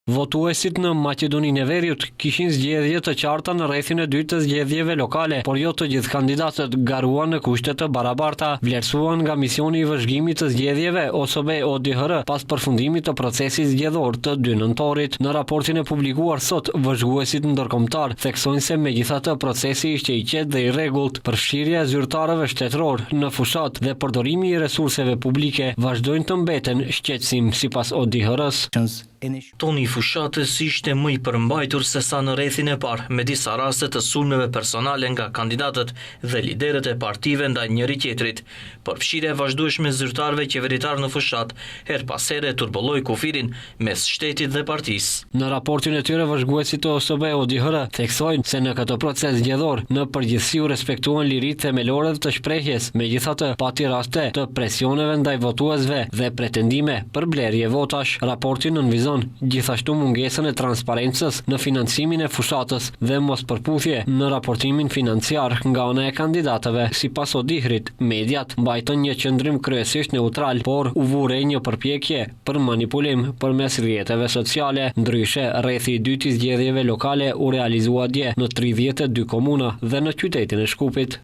Votuesit në Maqedoninë e Veriut kishin zgjedhje të qarta në rrethin e dytë të zgjedhjeve lokale, por jo të gjithë kandidatët garuan në kushte të barabarta, vlerësuan nga misioni i vëzhgimit të zgjedhjeve OSBE ODIHR pas përfundimit të procesit zgjedhor të 2 nëntorit. Në raportin e publikuar sot, vëzhguesit ndërkombëtarë theksojnë se megjithatë procesi ishte i qetë dhe i rregullt, përfshirja e zyrtarëve shtetërorë në fushatë dhe përdorimi i resurseve publike vazhdojnë të mbeten shqetësim sipas ODIHR-së. Toni i fushatës ishte më i përmbajtur sesa në rrethin e parë, me disa raste të sulmeve personale nga kandidatët dhe liderët e partive ndaj njëri-tjetrit. Përfshirja e vazhdueshme e zyrtarëve qeveritarë në fushatë, herë pas here turbulloi kufirin mes shtetit dhe partisë. Në raportin e tyre vëzhguesit të OSBE ODIHR theksojnë se në këtë proces zgjedhor në përgjithësi u respektuan liritë themelore të shprehjes, megjithatë pati raste të presioneve ndaj votuesve dhe pretendime për blerje votash. Raporti nënvizon gjithashtu mungesën e transparencës në financimin e fushatës dhe mospërputhje në raportimin financiar nga ana e kandidatëve. Sipas ODIHR-it, mediat mbajtën një qëndrim kryesisht neutral, por u vu re një përpjekje për manipulim përmes rrjeteve sociale. Ndryshe, rrethi i dytë i zgjedhjeve lokale u realizua dje në 32 komuna dhe në qytetin e Shkupit.